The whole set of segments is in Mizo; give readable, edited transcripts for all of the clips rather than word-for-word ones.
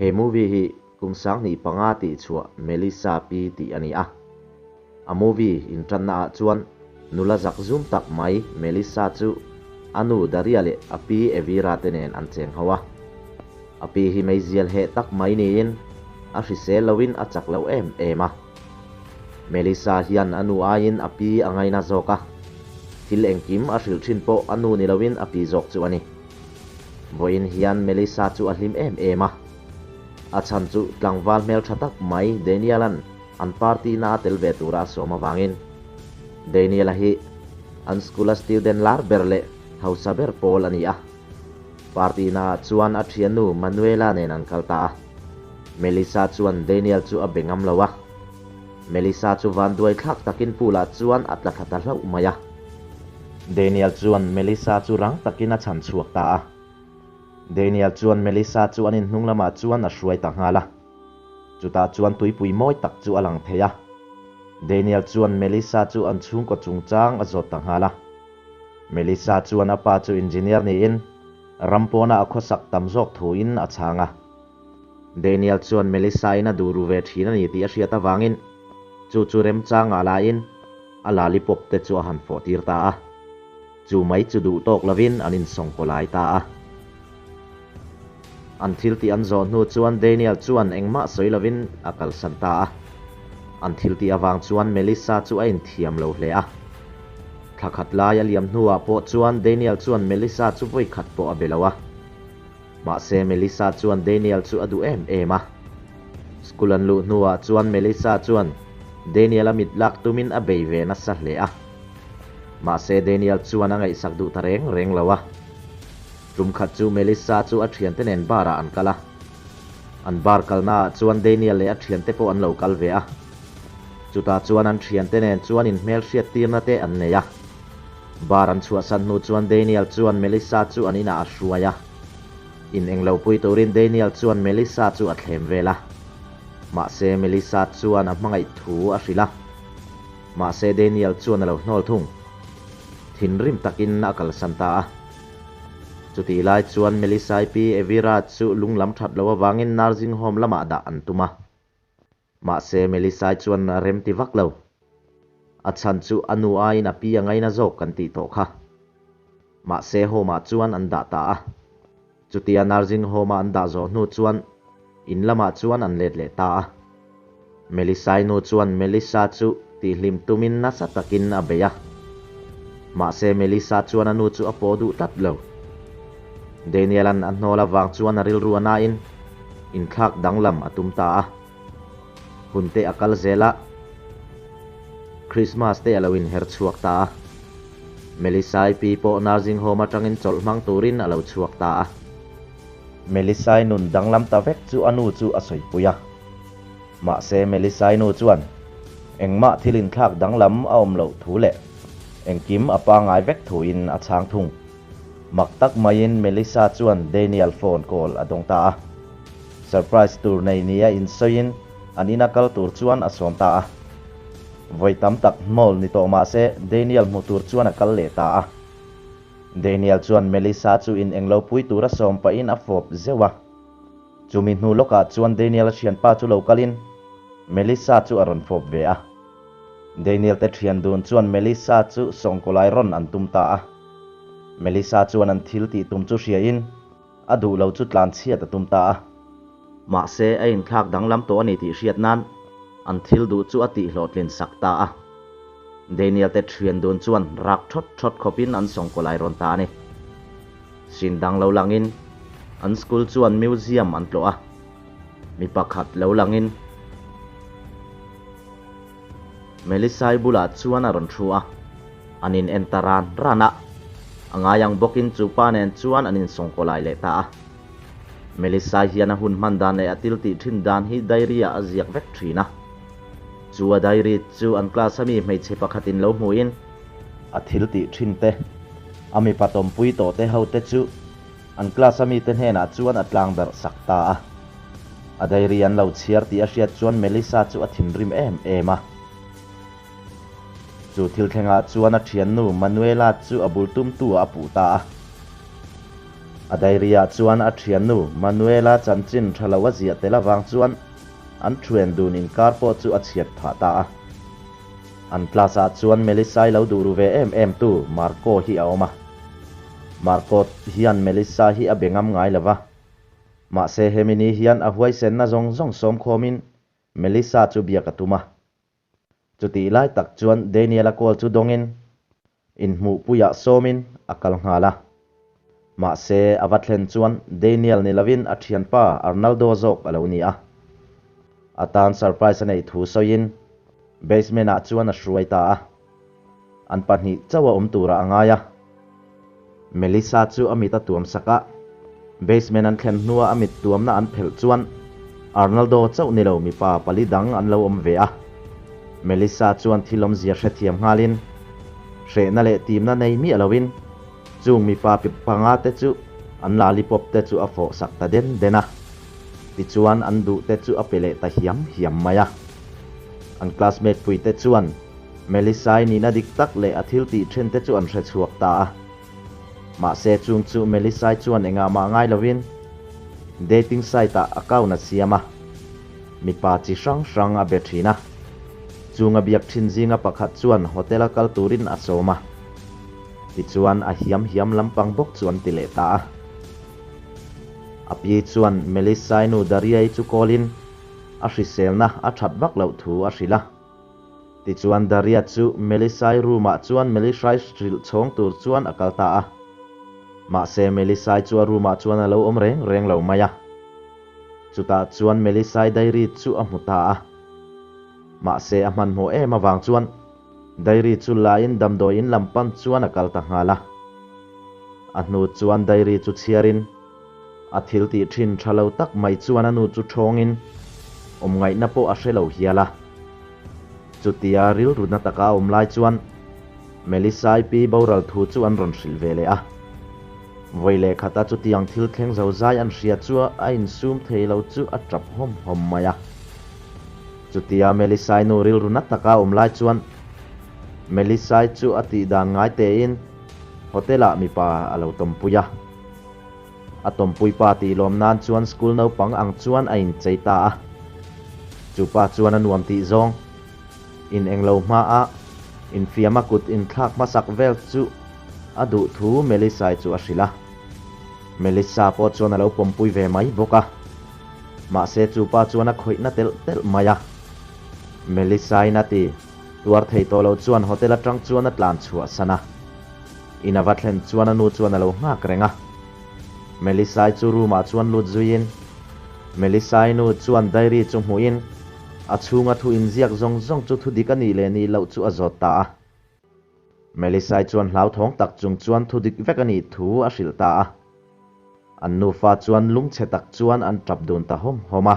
He movie hi kum 2005 tih chhuah Melissa Pi tih a ni a. A movie intanna ah chuan nula zak zum tak mai Melissa chu a nu Daria leh a pi Evira te nen an cheng ho a. A pi hi meizial heh tak mai niin a hrisel loin a chak lo em em a. Melissa hian a nu aiin a pi a ngaina zawk a. Thil engkim a hrilh thin pawh a nu ni loin a pi zawk chu a ni. Vawiin hian Melissa chu a hlim em em a. A chhan chu tlangval hmeltha tak mai Daniel-a'n an party na a tel ve tura a sawm avangin Daniel-a hi an school-a student lar ber leh hausa ber pawl a ni a. Party naah chuan a thiannu Manuela nen an kal ta a. Melissa chuan Daniel chu a be ngam lo a. Melissa chu vanduai thlak takin pool-ah chuan a tla thla ta hlauh mai a. Daniel chuan Melissa chu rang takin a chhan chhuak ta a. Daniel chuan Melissa chu an inhnung lamah chuan a hruai ta nghal a. Chutah chuan tuipui mawi tak chu a lang thei a. Daniel chuan Melissa chu an chhungkaw chungchang a zawt ta nghal a. Melissa chuan a pa chu engineer niin ram pawna a khawsak tam zawk thuin a chhang a. Daniel chuan Melissa-in a duh ru ve thin a ni tih a hriat avangin chu chu remchangah lain a lollipop te chu a han fawh tir ta a. Chu mai chu duh tawk lovin an insawngkaw lai ta a. An thil tih an zawh hnu chuan Daniel chuan engmah sawi lovin a kalsan ta a. An thil tih avang chuan Melissa chu a inthiam lo hle a. Thla khat lai a liam hnuah pawh chuan Daniel chuan Melissa chu vawi khat pawh a be lo a. Mahse Melissa chuan Daniel chu a duh em em a. School an luh hnuah chuan Melissa chuan Daniel a mit lak tumin a bei ve nasa hle a. Mahse Daniel chuan a ngaihsak duh ta reng reng lo a. Tum khat chu Melissa chu a thiante nen bar ah an kal a. An bar kalna ah chuan Daniel leh a thiante pawh an lo kal ve a. Chutah chuan an thiante nen chuan inhmel hriat tirna te an nei a. Bar an chhuahsan hnu chuan Daniel chuan Melissa chu an inah a hruai a. In englo pui turin Daniel chuan Melissa chu a thlem vel a. Mahse Melissa chuan a hmangaih thu a hrilh a. Mahse Daniel chuan a lo hnawl thung. Thinrim takin a kalsan ta a. Chutih lai chuan Melissa-i pi Evira chu lung lam that loh avangin nursing home lamah dah an tum a. Mahse Melissa-i chuan a rem ti vak lo. A chhan chu a nu aiin a pi a ngaina zawk kan tih tawh kha. Mahse home-ah chuan an dah ta a. Chutia nursing home-a an dah zawh hnu chuan in lamah chuan an let leh ta a. Melissa-i nu chuan Melissa chu tihhlim tumin nasa takin a bei a. Mahse Melissa chuan a nu chu a pawh duh tlat lo. Daniel-a'n a hnawl avang chuan a rilru a nain inthlak danglam a tum ta a. Hun te a kal zel a, Christmas te a lo inher chhuak ta a. Melissa-i pi pawh nursing home atangin chawlh hmang turin a lo chhuak ta a. Melissa-i nun danglam ta vek chu a nu chu a sawipui a. Mahse Melissa-i nu chuan engmah thil inthlak danglam a awm loh thu leh engkim a pangngai vek thuin a chhang thung. Mak tak maiin Melissa chuan Daniel phone call a dawng ta a. Surprise tur nei nia insawiin an ina kal tur chuan a sawm ta a. Vawi tam tak hmawl ni tawh mah se Daniel hmu tur chuan a kal leh ta a. Daniel chuan Melissa chu in englo pui tura sawm pahin a fawp zeuh a. Chumi hnu lawkah chuan Daniel a thianpa chu lo kalin Melissa chu a rawn fawp ve a. Daniel te thian dun chuan Melissa chu sawngkawlai rawn an tum ta a. Melissa chuan an thil tih tum chu hriain a duh lo chu tlan chhiat a tum ta a. Mahse a inthlak danglam tawh a ni tih hriat nan an thil duh chu a tihhlawhtlin sak ta a. Daniel te thian dun chuan rak thawt thawt khawpin an sawngkawlai rawn ta a ni. Sin dang lo langin an school chuan museum an tlawh a, mi pakhat lo langin Melissa-i bulah chuan a rawn thu a, an in en ta ran ran a, a ngai ang bawkin chu pa nen chuan an insawngkawlai leh ta a. Melissa-i hian a hun hman dan leh a til tih thin dan hi diary-ah a ziak vek thin a, chu a diary chu an class a mi hmeichhe pakhatin lo hmuhin, a thil tih thin te, a mipa tawmpui tawh te ho te chu an class a mite hnenah chuan a tlang darh sak ta a. A diary an lo chhiar tih a hriat chuan Melissa chu a thinrim em em a. Chu thil thlengah chuan a thiannu Manuela chu a bul tumtu ah a puh ta a. A diary-ah chuan a thiannu Manuela chanchin tha lo a ziah tel avang chuan an thian dun inkar pawh chu a chhiat phah ta a. An class-ah chuan Melissa-i lo duh ru ve em em tu Marco hi a awm a. Marco hian Melissa hi a be ngam ngai lo va. Mahse hemi ni hian a huaisenna zawng zawng sawm khawmin Melissa chu biak a tum a. Chutih lai tak chuan Daniel-a call chu dawngin inhmuhpuiah sawmin a kal nghal a. Mahse, a va thlen chuan Daniel ni lovin a thianpa Arnaldo zawk a lo ni a. A tan surprise a neih thu sawiin basement-ah chuan a hruai ta a. An pahnih chauh a awm turah a ngai a. Melissa chu a mit a tuam sak a, basement an thlen hnua a mit tuamna an phelh chuan Arnaldo chauh ni lo mipa pali dang an lo awm ve a. Melissa chuan thil awmzia hrethiam nghalin hrehna leh timna nei miah loin chung mipa panga te chu an lollipop te chu a fawh sak ta den den a. Tichuan an duh te chu a pe leh ta hiam hiam mai a. An classmate pui te chuan Melissa-i nihna dik tak leh a thil tih then te chu an hre chhuak ta a. Mahse chung chu Melissa-i chuan engah mah ngai lovin dating site-ah account a siam a, mipa chi hrang hrang a be thin a. Chung a biak thin zinga pakhat chuan hotel-a kal turin a sawm a. Tichuan a hiam hiam lampang bawk chu an ti leh ta a. A pi chuan Melissa-i nu Daria-i chu call-in a hriselna a that vak loh thu a hrilh a. Tichuan Daria chu Melisai room-ah chuan Melisai hrilh chhawng tur chuan a kal ta a. Mahse Melisai chu a room-ah chuan a lo awm reng reng lo mai a. Chutah chuan Melisai diary chu a hmu ta a. Mahse a hmanhmawh em avang chuan diary chu lain damdawiin lam pan chuan a kal ta nghal a. A hnu chuan diary chu chhiarin. A thil tih thin tha lo tak mai chuan a nu chu thawngin awm ngaihna pawh a hre lo hial a. Chutia rilru na taka a awm lai chuan Melissa-i pi boral thu chu an rawn hrilh ve leh a. Vawi leh khata chutiang thil thleng zo zai an hria chu a insum thei lo chu a tap hawm hawm mai a. Chutia Melissa-i nu rilru na taka a awm lai chuan Melissa-i chu a tih dan ngai tein hotel-ah mipa a lo tawmpui a. A tawmpui pa tih lawm nan chuan school naupang ang chuan a inchei ta a. Chu pa chuan a nuam tih zawng in englo hma a infiam a kut inthlak hmasak vel chu a duh thu Melissa-i chu a hrilh a. Melissa pawh chuan a lo pawmpui ve mai bawk a. Mahse chu pa chuan a khawihna telh telh mai a. Melissa-in a ti tuar thei tawh lo chuan hotel atang chuan a tlan chhuah san a. In a va thlen chuan a nu chuan a lo nghak reng a. Melissa-i chu room-ah chuan lut zuiin, Melissa-i nu chuan diary chu hmuhin a chhunga thu inziak zawng zawng chu thu dik a nih leh nih loh chu a zawt ta a. Melissa-i chuan hlauthawng tak chung chuan thu dik vek a nih thu a hrilh ta a. An nufa chuan lungchhe tak chuan an tap dun ta hawm hawm a.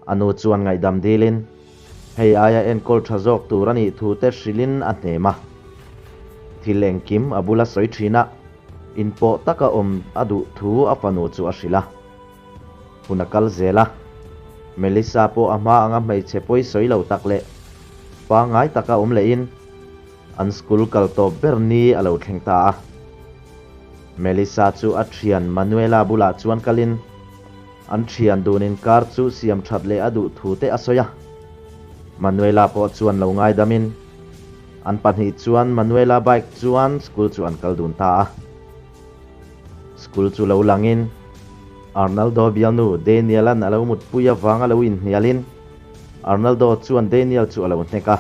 A nu chuan ngaihdam dilin, hei aia enkawl tha zawk tur a nih thu te hrilhin a hnem a. Thil engkim a bula sawi thin a, inpawh taka awm a duh thu a fanu chu a hrilh a. Hun a kal zel a, Melissa pawh a hma anga hmeichhe pawi sawi lo tak leh pangngai taka awm lehin, An school kal tawp ber ni a lo thleng ta a. Melissa chu a thian Manuela bulah chuan kalin an thian dun inkar chu siam that leh a duh thu te a sawi a. Manuela pawh chuan lo ngaidamin an pahnih chuan Manuela bike chuan school chu an kal dun ta a. School chu lo langin Arnaldo bialnu Daniel-a'n a lo mutpui avanga lo inhnialin Arnaldo chuan Daniel chu a lo hnek a.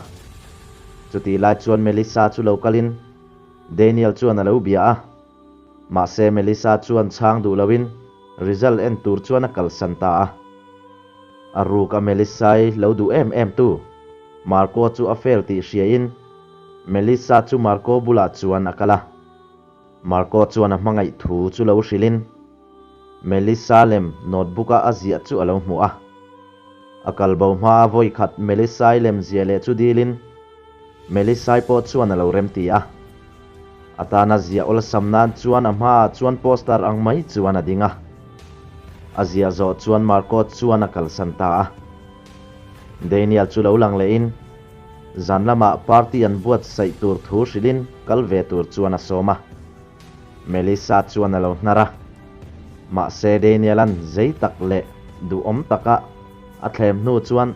Chutih lai chuan Melissa chu lo kalin Daniel chuan a lo bia a. Mahse Melissa chuan chhang duh loin result en tur chuan a kalsan ta a. A ruk a Melissa-i lo duh em em tu Marco chu a fail tih hriain Melissa chu Marco bulah chuan a kal a. Marco chuan a hmangaih thu chu lo hrilhin Melissa lem notebook-a a ziah chu a lo hmu a. A kal bo hma a vawi khat Melissa-i lem ziah leh chu dilin Melissa-i pawh chuan a lo remti a. A tana ziah awlsam nan chuan a hmaah chuan poster ang mai chuan a ding a. A ziah zawh chuan Marco chuan a kalsan ta a. Daniel chu lo lang lehin zan lamah party an buatsaih tur thu hrilhin kal ve tur chuan a sawm a. Melissa chuan a lo hnar a. Mahse Daniel-a'n zei tak leh duhawm taka a thlem hnu chuan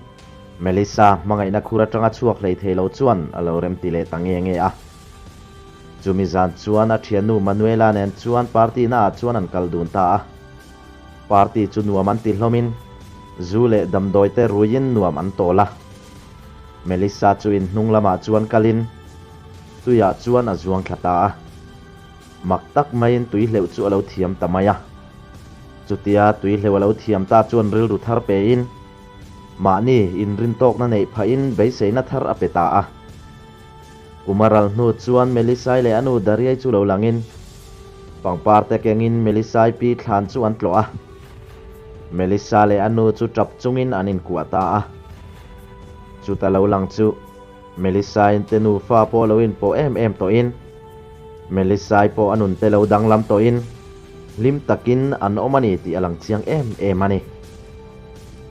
Melissa hmangaihna khur atanga chhuak hlei thei lo chuan a lo remti leh ta nge nge a. Chumi zan chuan a thiannu Manuela nen chuan party naah chuan an kal dun ta a. Party chu nuam an ti hlawmin zu leh damdawi te ruiin nuam an tawl a. Melissa chu in hnung lamah chuan kalin tuiah chuan a zuang thla ta a. Mak tak maiin tui hleuh chu a lo thiam ta mai a. Chutia tui hleuh a lo thiam ta chuan rilru thar pein mahni inrintawkna neih phahin beiseina thar a pe ta a. Kum a ral hnu chuan Melisai leh a nu Dariai chu lo langin pangpar te kengin Melisai pi thlan chu an tlawh a. Melissa leh a nu chu tap chungin an inkuah ta a. Chuta lo lang chu Melissa-in te nufa pawh lo inpawh em em tawhin, Melissa-i pawh a nun te lo danglam tawhin, hlim takin an awm a ni tih a lang chiang em em a ni.